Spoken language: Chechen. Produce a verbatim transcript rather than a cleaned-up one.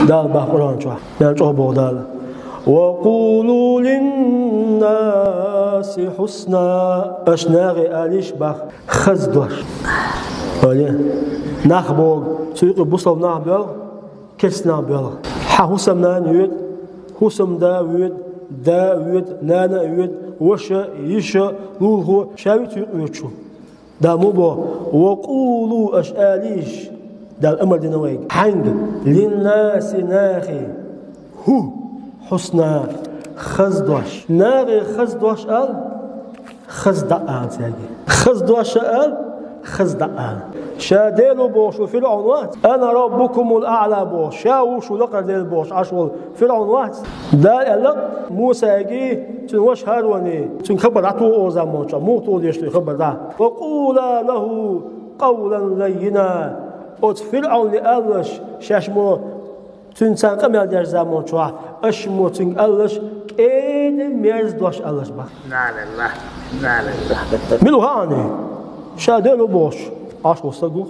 Дала бах Къуръан чохь, нана чӀогӀа боху Дала: «Ва къулу линнаси хьусна». Аша нахе алийша бах хаза дош. Вале, нах боху, цу юкъе бусалба нах боьлху, керста нах боьлху. Хьан хӀусамнана воьду, хӀусамда воьду, да воьду, нана а воьду, ваша, йиша, лулахо, ша вуьйцу юкъа воьдуш ву. Дала муха боху: «Ва къулу», аша алийша, Дала амар дина вайга. Хьаьнга? «Линнаси», нахе. ХӀу, хьусна, хаза дош. Нахе хаза дош ала, хаза дӀа ала цаьрга. Хаза дош а ала, хаза дӀа ала. Ша Дела ву бохуш ву ФирӀаун вац? «Ана раббукумул аъла» бохуш, ша ву шун лакхара Дела бохуш Ӏаш волу ФирӀаун вац? Дала аьлла Мусайга, цуьнан ваша ХӀаруне, цуьнга хабар дӀатухуш заманчохь, муха тухуш ду и хабар дӀа? «Ва къула лаху къавлан лаййина». Оцу ФирӀауне алалаш, шаьш мо цуьнца къамел деш заманчохь, аша мо цуьнга алалаш, кӀеда мерза дош алалаш бах. Налла, налла. Мила хаьа хьуна? Ша Дела ву бохуш Ӏаш волу стаг ву.